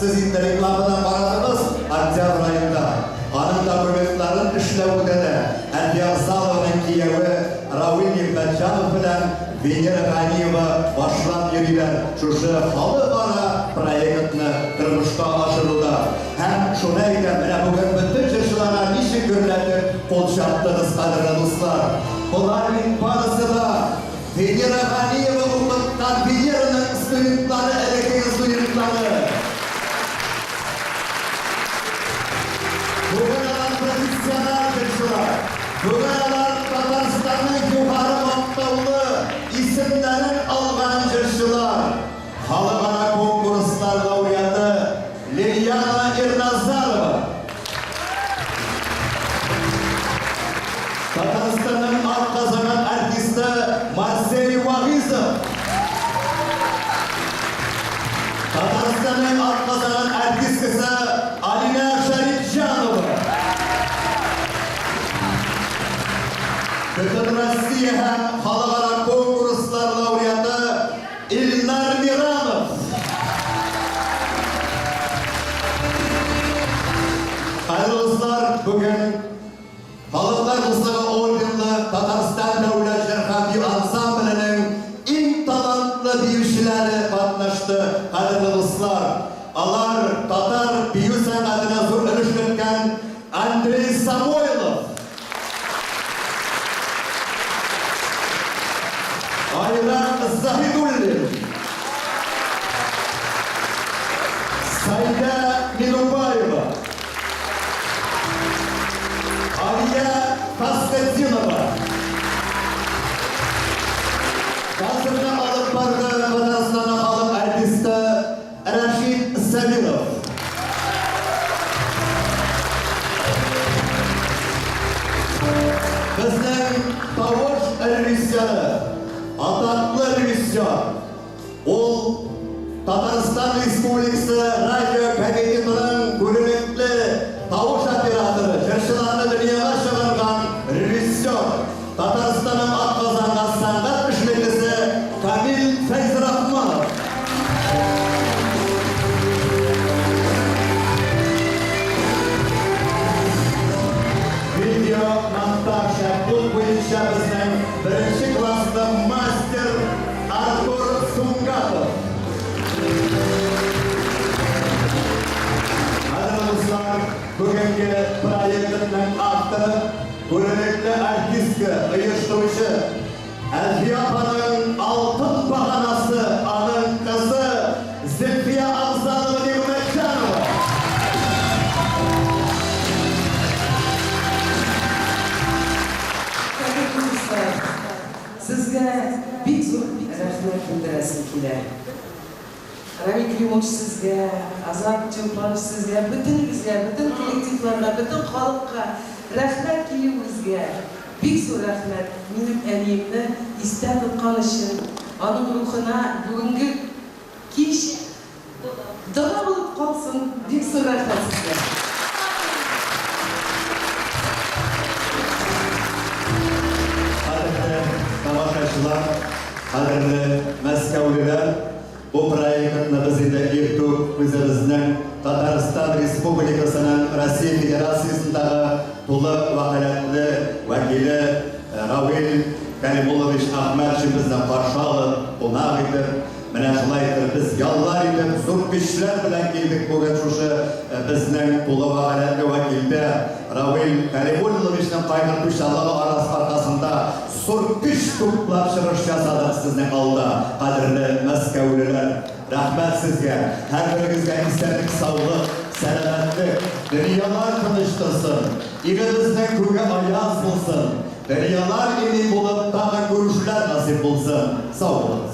Сез инде рекламадан карадыгыз, октябрь аенда. Аның документларын эшләүдә дә Әлфия Авзалованың кияве Равил Нигъмәтҗанов белән Венера Ганиева башлап йөриләр шушы халыкара проектны тормышка ашыруда. Һәм шуны әйтәм, менә бүген бөтен җырчыларга ничек гөрләтеп кул чаптыгыз, кадерле дуслар. Болар бит барысы да Венера Ганиева укыткан Венераның студентлары, элеккеге студентлары. Бүген алар профессиональ җырчылар. Бүген алар Татарстанның югары мактаулы исемнәрен алган җырчылар. Халыкара конкурслар лауреаты Лилиана Ирназарова. Татарстанның атказанган артисты Марсель Вагыйзов. Татарстанның атказанган артисткасы Алинә Шәрипҗанова. Бөтенроссия һәм халыкара конкурслар лауреаты Илнар Миранов. Кадерле дуслар, бүген Халыклар дуслыгы орденлы Татарстан дәүләт җыр һәм бию ансамбленең иң талантлы биючеләре катнашты. Кадерле дуслар, алар татар бию сәнгатенә зур өлеш керткән Андрей Самойлов, Айрат Заһидуллин, Саидә Минубаева, Алия Фасхетдинова. Концертны алып барды Татарстанның халык артисты Рәшит Сабиров. Безнең тавыш режиссеры, атаклы режиссер, ул Татарстан Республикасы радио комитетының күренекле тавыш операторы, җырчыларны дөньяга чыгарган режиссер, Татарстанның атказанган сәнгать эшлеклесе Камил Фәйзрахманов. Видеомонтаж һәм ут буенча безнең беренче класслы мастер Артур Сунгатов. Кадерле дуслар, бүгенге проектның авторы, Күренекле артистка, оештыручы Әлфия апаның алтын баганасы, аның кызы Зөлфия Абзалова Нигъмәтҗанова. Кадерле дуслар, сезгә бик зур рәхмәт белдерәсем килә. Рамил Климович сезгә, Азат Чулпанович сезгә, бөтенегезгә, бөтен коллективларга, бөтен халыкка рәхмәт килүегезгә. Бик зур рәхмәт, минем әниемне истә тоткан өчен, аның рухына бүгенге кич дога булып калсын, бик зур рәхмәт сезгә. Кадерле тамашачылар, кадерле мәскәүлеләр! Бу проектны без инде иртүк үзебезнең Татарстан Республикасының Россия Федерациясендагы тулы вәкаләтле вәкиле Равил Кәлимуллович Әхмәтшин безне каршы алып, кунак итеп, менә шулай итеп без яллар итеп, зур көчләр белән килдек бүген шушы безнең тулы вәкаләтле вәкилдә Равил Кәлимулловичның кайгыртучанлыгы аркасында Зур көч туплап чыгыш ясадык сезнең алда, кадерле мәскәүлеләр. Рәхмәт сезгә! Һәрберегезгә исәнлек-саулык, сәламәтлек, дөньялар тыныч торсын, илебезнең күге аяз булсын, дөньялар имин булып, тагын күрешүләр насыйп булсын. Сау булыгыз!